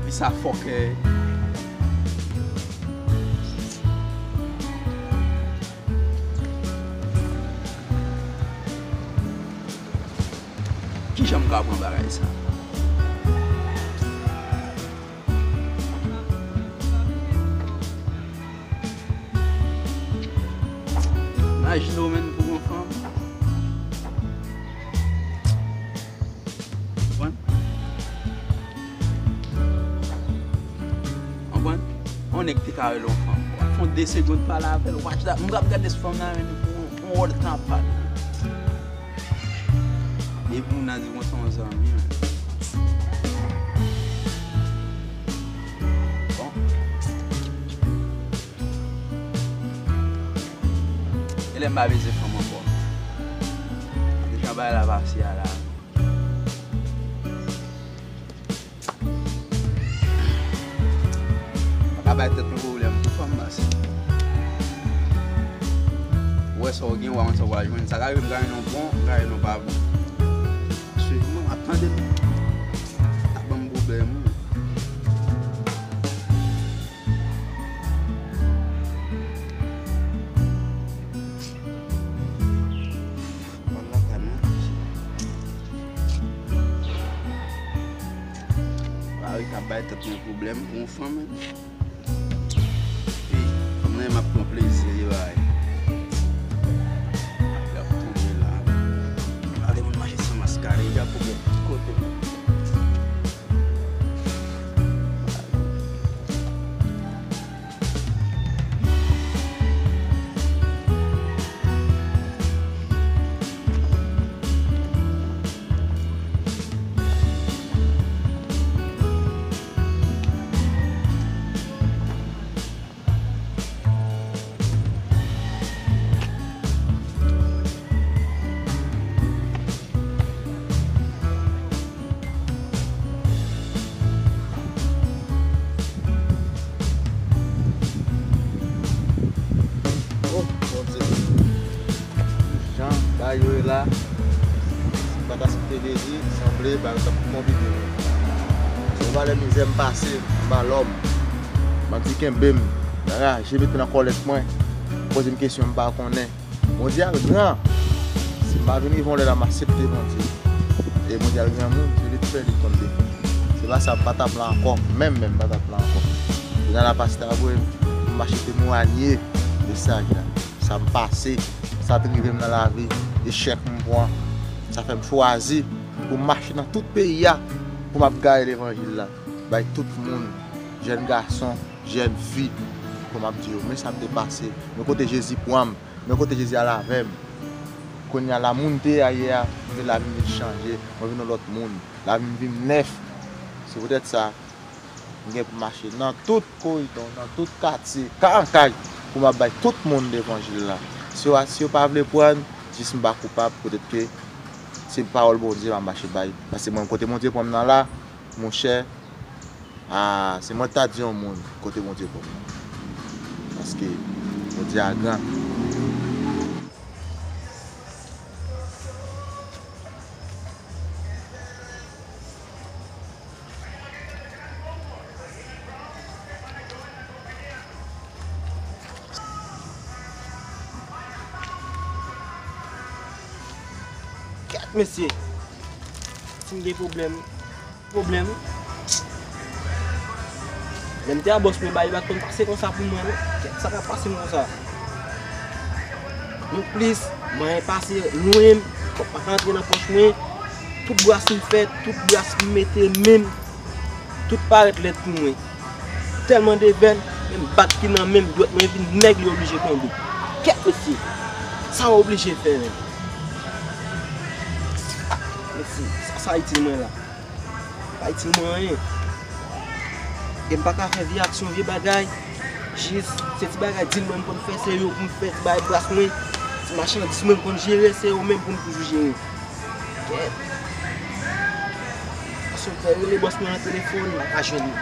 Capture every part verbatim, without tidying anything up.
Li sa fòkè. Kijan m ka pran bagay sa? Imajine w menm pou yon fanm. Konprann? Konprann? Yon nèg te ka rele yon fanm. W ap fè yon de segonn pale avè l. Watch that. M ap gade fanm nan menm pou yon, yon wòl tan ap pale. Epi moun nan di konsa yon zanmi, men. Bon. E lè m pa bezwen fanm ankò. Deja bay la pase a la. Pa ka bay tèt nou pwoblèm pou fanm nan, si. Ou wè sa w gen, ou wè sa w pral jwenn. Sa ka rive m ka jwenn yon bon, m ka jwenn yon pa bon. Swiv mwen, w ap tande m. Ap ban m pwoblèm, wi. Pral lakay mwen. Mari k ap bay tèt mwen pwoblèm pou yon fanm, men. Ey, fanm nan, m ap pran plezi, li bay. Li ap tonbe la. Gade moun mache san maskara, li ap pou bò kote. Oh, Bondye. Jan bagay yo ye la, si m pa t aksepte Jezi, sanble bagay yo t ap konplike wi. Se yon valè mizè m pase anba lòm. Bandi kenbe m, raje mete nan kòlèt mwen, poze m kesyon m pa konnen. Bondye a gran. Si m pa vin rive yon lè la, m aksepte Bondye. E Bondye a granmoun, se li k fè, li k konn defann. Se pa sa, m pa t ap la ankò. Menm, menm, m pa t ap la ankò. Kounye a la, pastè a voye m, m mache temwanye mesaj la. Sa m pase, sa t rive m nan lavi, echèk m pran. Sa fè m chwazi pou m mache nan tout peyi a, pou m ap gaye levanjil la. Bay tout moun, jèn gason, jèn fi, pou m ap di yo, men sa m te pase, men kote Jezi pran m. Men kote Jezi al avè m. Kounye a la, moun m te ye ayè a, men lavi m vin chanje, mwen vin yon lòt moun. Lavi m vin nèf. Se poutèt sa, m gen pou mache nan tout koridò, nan tout katye, kay an kay, pou m ap bay tout moun levanjil la. Si yo, si yo pa vle pran, jis m pa koupab, poutèt ke se pawòl Bondye m ap mache bay. Paske mwen, kote Bondye pran m nan la, monchè, Ah, se mwen ki ta di yon moun kote Bondye pran m. Paske Bondye a gran. Kèt, mesye. Si m gen pwoblèm, pwoblèm. Lè m te a bòs mwen, bagay pa t konn pase konsa pou mwen, non. Kèt, sa k ap pase m konsa? Nonplis, mwayen pase lwen m, kòb pa ka antre nan pòch mwen. Tout bras m fè, tout bras m mete, men m, tout parèt lèd pou mwen. Tèlman de vèn, menm bag ki nan men m, dwèt mwen vin nèg, li oblije tonbe. Kèt, mesye, sa w oblije fè, menm? Mesye, sa, sa itil mwen la? Pa itil mwen anyen. E m pa ka fè vye aksyon, vye bagay. Jis, se ti bagay dil mwen m konn fè, se yo pou m fè, ti bagay bras mwen, ti machandiz mwen m konn jere, se yo menm pou m toujou jere. Kèt. Paske m fè rele bòs mwen nan telefòn, m pa ka jwenn li.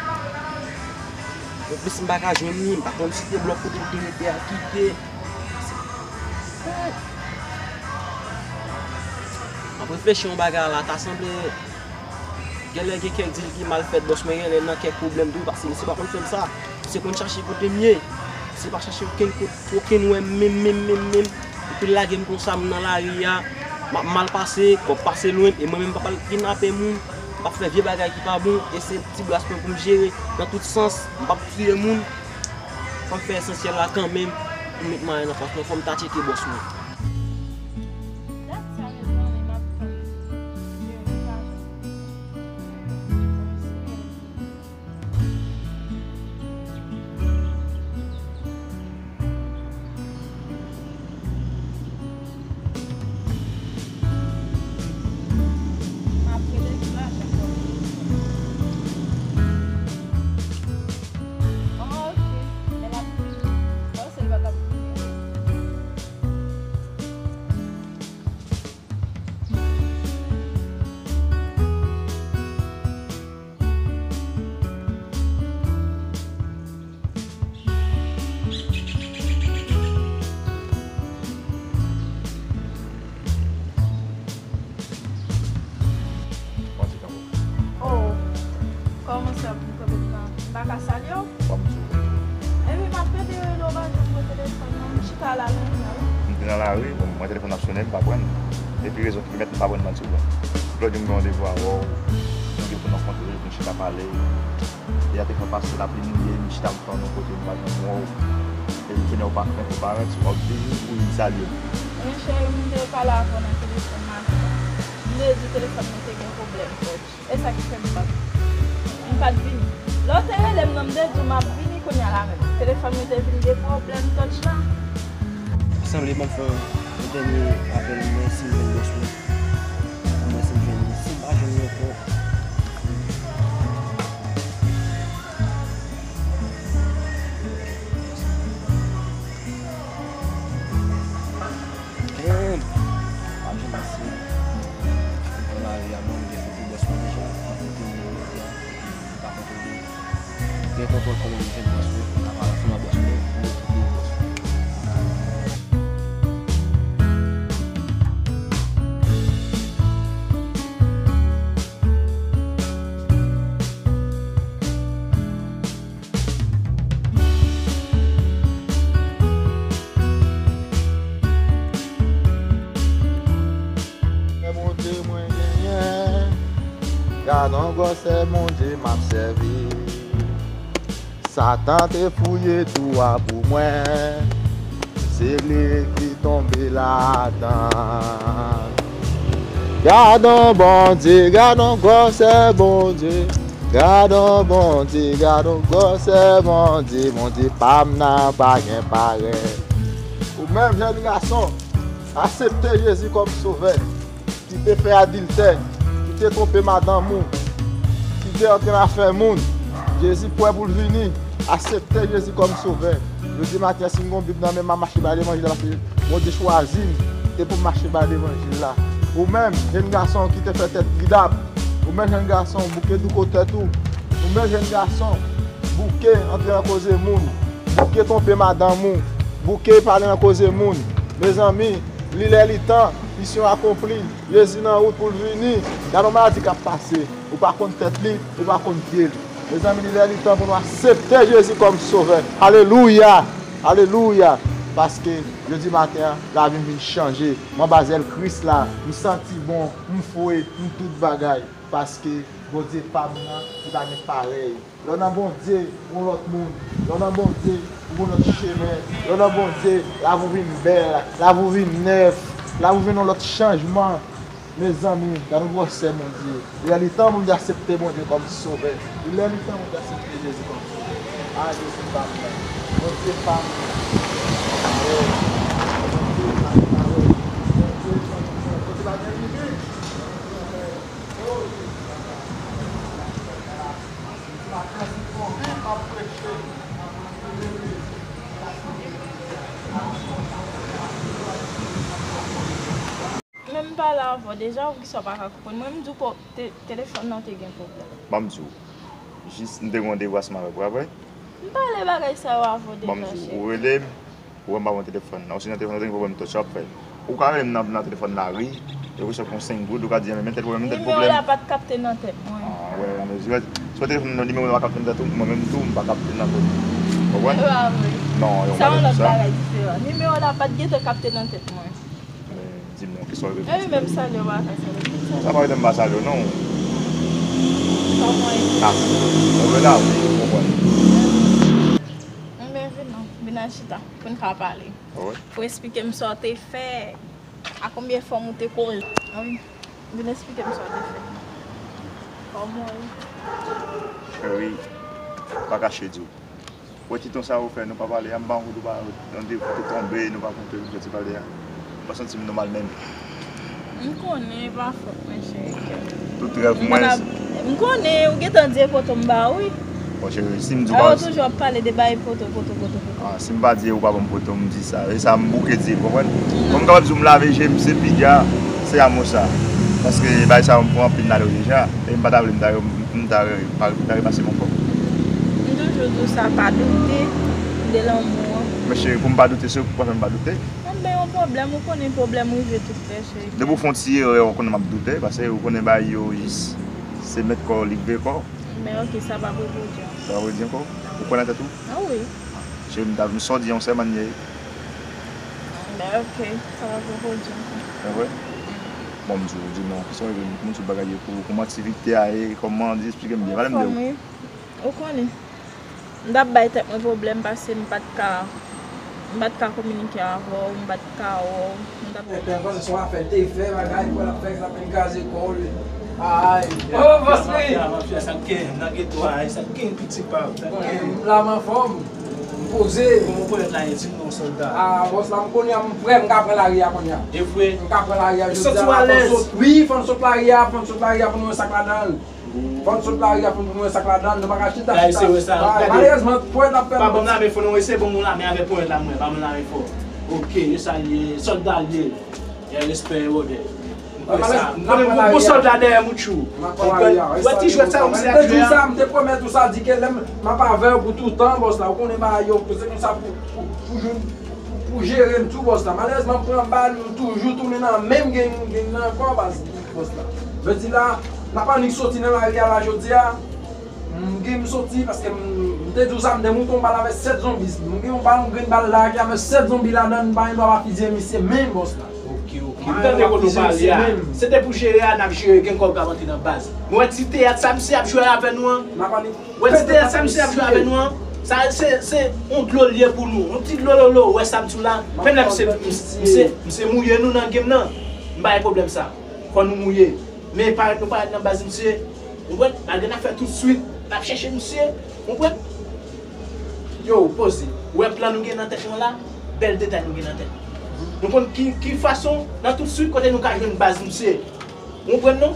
Anplis, m pa ka jwenn li, m pa konn si te blòk kote l te rete a kite. M ap reflechi yon bagay la, ta sanble genlè gen kèk dil ki mal fèt, bòs, mwen genlè nan kèk pwoblèm tou, paske misye pa konn fè m sa. Misye konn chache kote m ye. Misye pa chache okenn kot, okenn wè m menm, menm, menm, menm. Epi l lage m konsa, m nan lari a, m ap mal pase, kòb pase lwen m, e mwen menm m p ap al kidnape moun, m p ap fè vye bagay ki pa bon, e se ti bras mwen pou m jere nan tout sans, m p ap tiye moun. Fò m fè esansyèl la kanmenm pou m met mwayen nan pòch mwen, fò m ta tcheke bòs mwen. Dat sa mezanmi m ap tann. M ap rele sou lajan kòb. Ah, ok. Men l ap vini. Bon, se l pa t ap vini. Bondye kanpe w. Oh, kòman sa, m kanpe m nan? M pa ka salye w? Kòm di w. Epi m ap tande rele w pa janm pran telefòn nan, m chita la nan ri a wi. M te nan lari, bon, mwen telefòn ap sonnen, m pa pran l. Epi rezon ki pèmèt m pa pran l, m ap di w, bon. Lòt jou m gen randevou avè w, nou gen pou n rankontre, pou n chita pale. E a te fè pase lapli mouye, m chita m tann yon kote m pa janm wè w. Epi kounye a w pa fè konparèt, w ap vini pou vin salye m. Monchè, m te pale avè w nan telefòn maten an. M te di telefòn mwen te gen pwoblèm, kòtch. E sa ki fè m pa t, m pa t vini. Lè w te rele m nan, m te di w m ap vini kounye a la menm. Telefòn mwen te vin gen pwoblèm, kòtch la. Sanble ban m fè yon dènye apèl, mwen si m jwenn bòs mwen. Mwen si m jwenn li. Si m pa jwenn li ankò, Damn! M ap jwenn mesye. Mwen nan lari a, mwen gen foto bòs mwen deja. Mwen foto li nan lari a. Mwen pa kontwole. Gen kontwòl kòman m jwenn bòs mwen. Mwen ap al ansanm ak bòs mwen pou mwen foto bòs mwen. Bondye mwen genyen, gad on gwosè Bondye m ap sèvi. Satan te fouye twou a pou mwen, se li ki tonbe ladan. Gad on Bondye, gad on gwosè Bondye. Gad on Bondye, gad on gwosè Bondye, Bondye pa m nan pa gen parèy. Ou menm jèn gason, aksepte Jezi kòm sovè, ki te fè adiltè, ki te twonpe madanm ou, ki te antre nan afè moun. Jezi prè pou l vini, aksepte Jezi kòm sovè. Jodi maten, si m gon Bib nan men m, m ap mache bay levanjil la, paske Bondye chwazi m, e pou m mache bay levanjil la. Ou menm, jèn gason ki te fè tèt gidap, ou menm jèn gason, bouke douko tèt ou, ou menm jèn gason, bouke antre nan koze moun, bouke twonpe madanm ou, bouke pale nan koze moun. Mezanmi, li lè li tan, misyon akonpli, Jezi nan wout pou l vini. Gade yon maladi k ap pase. Ou pa konn tèt li, ou pa konn pye l. Mezanmi, li lè li tan pou nou aksepte Jezi kòm sovè. Alelouya! Alelouya! Paske jodi maten an, lavi m vin chanje. M anba zèl Kris la, m santi bon, m fre, m tout bagay. Paske Bondye pa m nan, li pa gen parèy. Lè w nan Bondye, ou yon lòt moun. Lè w nan Bondye, ou yon lòt chemen. Lè w nan Bondye, lavi w vin bèl, lavi w vin nèf, lavi w vin yon lòt chanjman. Mezanmi, gade yon gwosè Bondye. Li lè li tan pou nou aksepte Bondye kòm sovè. Li lè li tan pou nou aksepte Jezi kòm sovè. A, Jezi pa m nan. Bondye pa m nan. Bondye pa m nan. Bondye pa m nan. Bondye pa gen limit. Men m pale avè w deja, ou kisa w pa ka konprann? Mwen, m di w po-, te-, telefòn nan te gen pwoblèm. Ban m di w, jis m te gen yon devwasman avèk w apre. M pale bagay sa yo avè w deja, cheri. Ou rele m, ou wè m pa pran telefòn nan. Ou si nan telefòn nan, ou te gen pwoblèm touch, w ap fè. Ou ka rele m nan, nan telefòn lari, e ou resevwa yon senk goud, ou ka di, "Men tèl pwoblèm, men tèl pwoblèm." Nimewo la pa t kapte nan tèt mwen. Ah, wè, men si wè, si wè telefòn nan, nimewo la pa kapte nan tèt ou, mwen menm tou, m pa kapte nan tèt ou. Konprann? E pa vre. Non, yon bagay konsa. Sa yon lòt bagay diferan. Nimewo la pa t gentan kapte nan tèt mwen. Men, di m non, kisa w vle. E wi, men m salye w, pa ka salye w. Sa pa vle m pa salye w, non. Kòman w ye? Ah, mwen vle la, wi, ou konprann. Enben, vin non, vin al chita, pou n ka pale. Ah wi? Pou eksplike m sa w te fè, a konbyen fanm ou te koze. Ah wi, vin eksplike m sa w te fè. Kòman w ye? Cheri, pa kache di w. Wè ti tan sa ou fè, nou pa pale a, m pa konn ou pa, nou te, te tonbe, nou pa kontre, nou fè ti pale a. M pa santi m nòmal menm. M konnen e pa fòt mwen, cheri. Tout rèv mwen. M konnen ou gentan di e poto m ba ou, wi. Bon, cheri, si m di w pa. Ou toujou ap pale de bay poto, poto, poto, poto. Ah, si m pa di e ou pa ban m poto, m di sa. E sa m bouke di, ou konprann? Bon, m kapab di w m lave je m, se piga, se amo sa. Paske bay sa yo m pran anpil nan yo deja. E m pa ta vle m ta, m ta, pa ta repase m ankò. M toujou di w sa, pa doute de lanmou an. Men cheri, pou m pa doute, se ou k pa fè m pa doute. Enben, yon pwoblèm, ou konnen pwoblèm rive tout lè, cheri. Depi w fè yon ti erè, ou konnen m ap doute, paske ou konnen bagay yo jis, se mèt kò w li k veye kò w. Men oke, sa p ap repwodui ankò. Sa p ap repwodui ankò? Ou kwè nan tèt ou? Ah wi. Cheri, m ta, m sòdi yon sèl mannyè. Men oke, sa p ap repwodui ankò. Se vre? Bon, m di w, di non, kisa w vle, m di w bagay yo pou, kòman aktivite a ye, kòman, di, eksplike m byen, pale m de ou. Anfòm, wi. Ou konnen. M t ap bay tèt mwen pwoblèm paske m pa t ka, m pa t ka kominike avè w, m pa t ka wè w, m t ap. Epi ankò se yon afè te fè bagay, pou l ap fè sa, pou l kraze kò l. Ay. Oh, bòs Wi! Mafya, mafya, sa k gen nan geto a, sa k gen piti pa, sa k gen. M la, m anfòm, m poze. Kòman w konnen la, di m non, sòlda? Ah, bòs la, m konnen, m prè, m ka pran lari a kounye a. E vre? M ka pran lari a jodi a la, fò n sot. Wi, fò n sot lari a, fò n sot lari a pou nou wè sa k ladan l. Fò n sot lari a pou nou wè sa k ladan l, nou pa ka chita, chita. Malerezman, ponyèt ap fè m. Pa ban m lame fò non, wi, se bon, bon lame avè ponyèt la, mwen, pa ban m lame fò. Oke, e sa l ye, sòlda l ye. Gen respè e wòdè. M kwè sa. M konnen m gon sòlda dèyè m, wi, tchou. Ou kwè ti jwèt sa yo misye ap jwe a? M te di w sa, m te pwomèt ou sa, di ke lè m ap avè w pou toutan, bòs la. Ou konnen bagay yo, se konsa pou, pou, pou jwenn, pou, pou jere m tou, bòs la. Malerezman, m pran bal, m toujou tounen nan menm gang, gang nan ankò, baz. Bòs la. Jodi la, n ap annik soti nan lari a la jodi a. M gen m soti paske m, m te di w sa, m te moute yon bal avè sèt zonbi. M gen yon bal, yon grenn bal la ki avè sèt zonbi ladan l, m pa gen dwa pa fizye misye menm, bòs la. Oke, oke. M tande kote w pale a. Se te pou jere a, n ap jere, gen kòb k ap antre nan baz. Men w wè ti teyat sa misye ap jwe avè nou an? N ap annik. Wè ti teyat sa misye ap jwe avè nou an? Sa se, se yon dlo l ye pou nou. Yon ti dlo lolo, ou wè sa m di w la? Menm lè misye, misye, misye mouye nou nan game nan. M pa gen pwoblèm sa. Fò nou mouye. Men parèt nou parèt nan baz misye. Ou konprann? Malgre n ap fè tout swit, n ap chèche misye. Ou konprann? Yo, poze. Ou wè plan nou gen nan tèt nou an la? Bèl detay nou gen nan tèt nou. Nou konn ki, ki fason, nan tout swit, kote nou ka jwenn baz misye. Ou konprann non?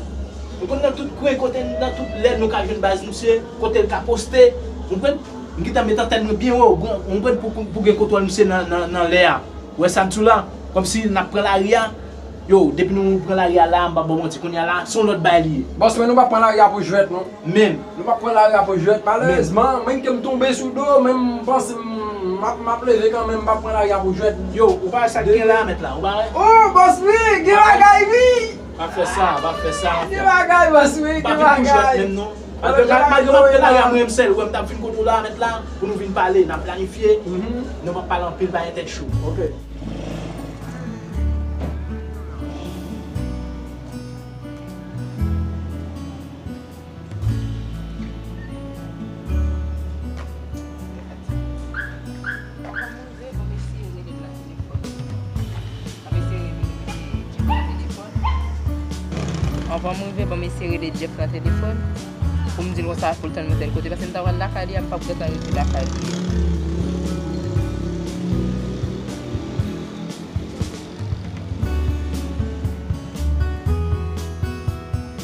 Nou konn nan tout kwen, kote, nan tout lè nou ka jwenn baz misye, kote l ka poste. Ou konprann? M gentan met antèn mwen byen wo, ou konprann, pou, pou, pou gen kontwòl misye nan, nan, nan lè a. Ou wè sa m di w la? Kòmsi n ap pran lari a. Yo, depi nou pran lari a la, m p ap ba w manti, kounye a la, se yon lòt bagay li ye. Bòs, men nou p ap pran lari a pou jwèt, non. Menm. Nou p ap pran lari a pou jwèt. Malerezman, menm ke m tonbe sou do, men m panse m, m ap, m ap leve kanmenm, m p ap pran lari a pou jwèt. Yo, ou pa wè sa k gen la, mèt la, ou pa wè? Oh, bòs, wi, gen bagay, wi! Pa fè sa, pa fè sa. Gen bagay, bòs, wi, gen bagay. Pa vin pou jwèt menm, non. Malgre, malgre m ap pran lari a mwen menm sèl, ou wè m t ap vin kote w la, mèt la, pou nou vin pale, n ap planifye. Nou p ap pale anpil, pa gen tèt cho. Oke. Anvan m rive, ban m eseye rele Jeff nan telefòn pou m di l konsa pou l tann mwen tèl kote, paske m ta pral lakay li a, m p ap gentan rive lakay li.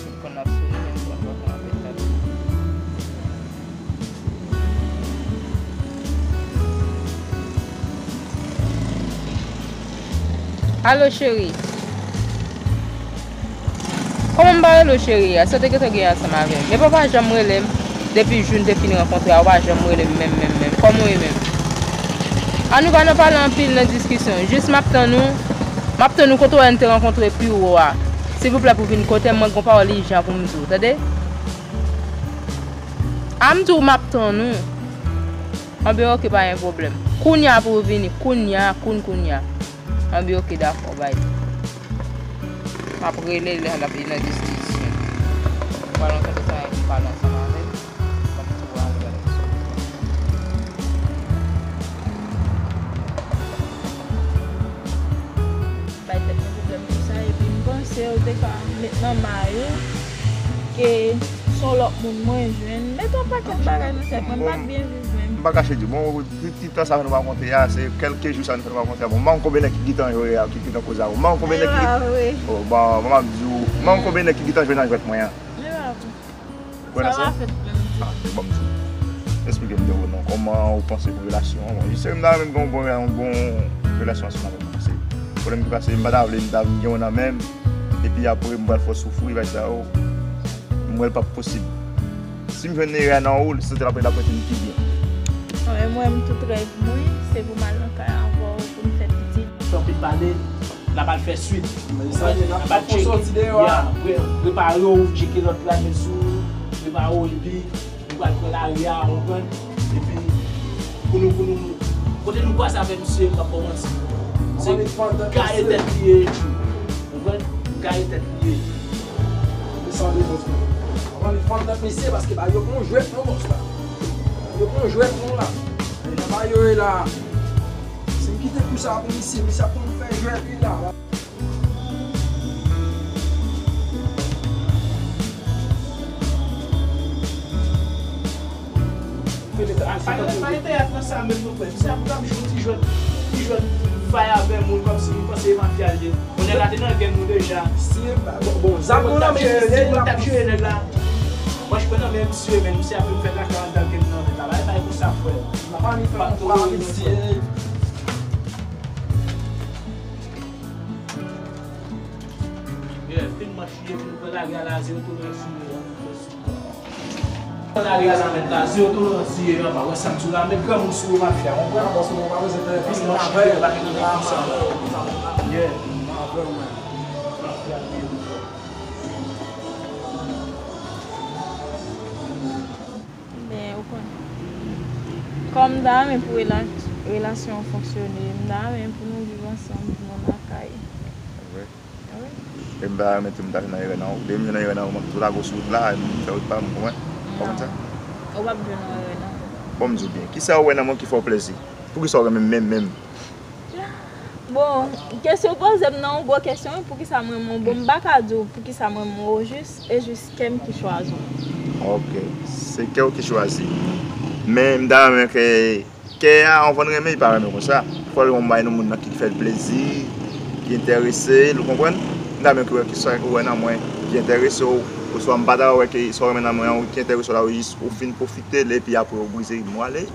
Telefòn ap sonnen, men m konn pa konn ap fè sa. Alo, cheri. Kòman m pa rele w cheri a? Sa w te gentan gen ansanm avè m. Men papa janm rele m. Depi jou n te fin rankontre a, ou pa janm rele m menm, menm, menm. Kòman w ye menm? An nou pa nan pale anpil nan diskisyon. Jis m ap tann ou. M ap tann ou kote w wè n te rankontre pi wo a. Silvouplè pou vin kote m, mwen gon pawòl ijan pou m di w, tande? A m di w m ap tann ou. Anben, oke, pa gen pwoblèm. Kounya pou w vini, kounya, koun kounya. Anben, oke, dakò, bay. M ap rele l lè n ap nan diskisyon. Pral yon tankou sa, epi pale ansanm avè l. Ban m tou ale avè l. Bay tèt mwen pwoblèm pou sa, epi m panse ou te ka met nan may ou ke se yon lòt moun mwen jwenn. Met yon pakèt bagay nan tèt mwen, m pa t byen viv menm. M pa kache di w, bon, ti, ti tan sa nou pa monte a, se kèlke jou sa nou fè nou pa monte a. Bon, m pa konn konbyen nèg ki gentan jwe a, ki gentan koze a. Bon, m pa konn konbyen nèg ki, oh, bon, m ap di w, m pa konn konbyen nèg ki gentan jwe nan jwèt mwen an. Ou kwè nan sa? Ah, bon, m di w. Eksplike m de ou non. Kòman ou panse pou relasyon an? Bon, se m ta renmen gen yon bon, yon bon relasyon ansanm avèk ou. Se pwoblèm ki pase, m pa ta vle m ta vin gen yon nan men m, epi apre m pral fè w soufri, bagay sa yo. M wè l p ap posib. Si m jwenn erè nan ou, se te l ap, l ap rete m pi byen. Mwen, mwen, tout rèv mwen, se pou m al nan kay avè w, pou m fè pitit. Fè anpil pale, n ap al fè swit. N ap al tcheke. Ya, pre-, prepare w, tcheke lòt la, men sou, prepare w, epi nou pral pran lari a, ou konprann? Epi, pou nou, pou nou, kote nou pase avè misye, m p ap ba w manti. Se gaye tèt li ye, tchou. Ou konprann? Gaye tèt li ye. Desann de bòs mwen. Avan li fann nan mesye, paske ba yo pran jwèt non bòs la. Yo pran jwèt non la. E nan ba yo e la. Si m kite kou sa pou misye, misye ap konn fè jwèt li la. Pale, pale teyat nan sa menm nou fè. Misye ap ap jwe yon ti jwèt, ti jwèt fay avè moun kòmsi nou panse e mafya l ye. Kounye a la te nan gen nou deja. Si, bon, bon, zam nou nan men misye, l ap jere nèg la. Mwen, mwen nan men misye, men misye ap vin fè kaka anndan ke m nan men la. Bagay, bagay konsa, frè. N ap annik fè yon pa misye. Yeah, fin manch li, epi nou pran lari a la, zewo tolerans sou yo. Pran lari a la, mèt la, zewo tolerans li ye, pa wè sa m di w la, met granmoun sou yo, mafya, ou konprann? Plis manch li, pa gen konsa. Yeah. Mafya li ye. Men, ou konn, kòm m ta renmen pou rela-, relasyon an fonksyone, m ta renmen pou nou viv ansanm, pou nou lakay. Vre? Wi. E m ta renmen tou m ta jwenn nan erè nan ou. Depi m jwenn nan erè nan ou, m ap tou lage w sou wout la, epi m fè wout pa m, ou konprann? Ou konprann sa? Ou p ap jwenn nan erè nan ou. Bon, m di w byen, kisa ou wè nan mwen ki fè w plezi? Poukisa w renmen m menm, menm? Bon, kesyon w poze m nan yon gwo kesyon, wi, poukisa m renmen w? Bon, m pa ka di w poukisa m renmen w ojis, e jis kè m ki chwazi w. Ok, se kè w ki chwazi. Men m ta renmen ke kè a, anvan n renmen, li pa renmen konsa. Fò l yon bay nan moun nan ki fè l plezi, ki enterese l, ou konprann? M ta renmen ke w wè kisa ou wè nan mwen ki enterese w, oswa m pa ta wè ke sa w renmen nan mwen an, ki enterese w la, ou jis ou fin pwofite l, epi apre ou brize, ou ale.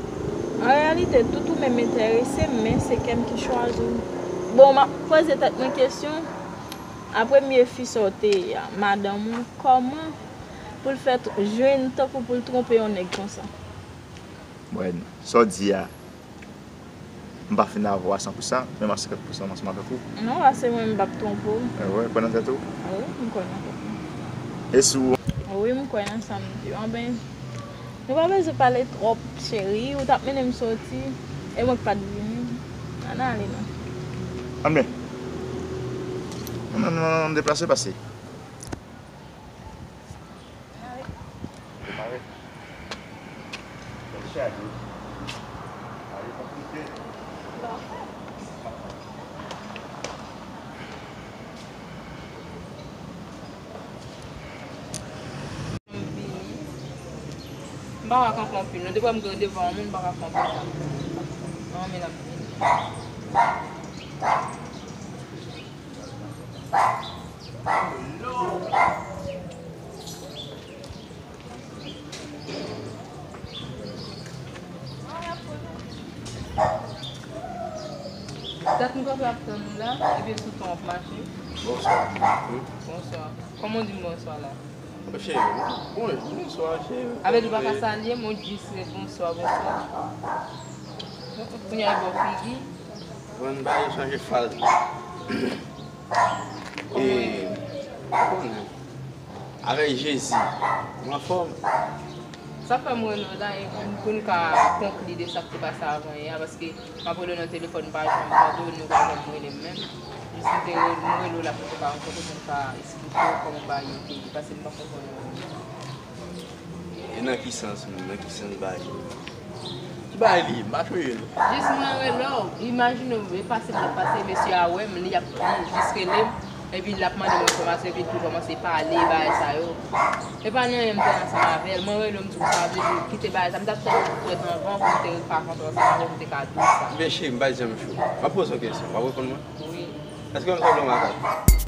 An reyalite, tout ou menm enterese m, men se kè m ki chwazi w. Bon, m ap poze tèt mwen kesyon, a premye fi sa w te ye a, madanm ou, kòman pou l fè t-, jwenn tankou pou l twonpe yon nèg konsa? Bon, sa w di a, m pa fin avè w a san pou san, men m a senkant pou san ansanm avèk ou. Non, paske mwen, m p ap twonpe w. E wè, kwè nan tèt ou? Wi, m kwè nan tèt mwen. E si w... Wi, m kwè nan sa m di w. Anben, nou pa bezwen pale twòp, cheri. Ou t ap mennen m soti, e mwen k pa t vini. Ann ale non. Ann men. Ann, ann, ann, ann deplase, pase. Prepare. Tèt chaje. Bagay konplike. M pa ka kanpe anpil non. Depi m gen devan yon moun, m pa ka kanpe. Non, men l ap vini. Dat nou kanpe ap tann ou la, ebyen sou ton w ap mache. Bonswa. Wi. Bonswa. Kòman w di m bonswa la? Cheri, bonjou, bonswa, cheri. Avè di ou pa ka salye m, ou jis ret bonswa, bonswa. Mwen tout kounye a bò figi. Bon, ba yo chanje faz. E, konnen. Avèk Jezi, ou anfòm? Sa fè m rele w la, e pou, pou n ka konkli de sa k te pase avan yè a, paske m ap rele w nan telefòn, m pa jwenn, m pa rele w, ou pa janm rele m menm. Jis m te rele, m rele w la pou n te ka rankontre, pou n ka esplike w kòman bagay yo te ye, paske m pa konprann anyen. E nan ki sans menm? Nan ki sans bagay yo? Ki bagay li ye? M pa chonje non. Jis mwen rele w, imajine w, e pase m t ap pase, mesye a wè m, li ap, li jis rele m, epi l ap mande m enfòmasyon, epi l tou kòmanse pale bagay sa yo. E pa nan anyen m te ansanm avè l, mwen rele w, m di w sa vle di, kite bagay sa, m t ap tann ou fèt anvan pou m te ka rantre ansanm avè w, m te ka di w sa. Men cheri, m pa janm cho. M ap poze w kesyon, w ap reponn mwen? Wi. Èske m sanble yon makak?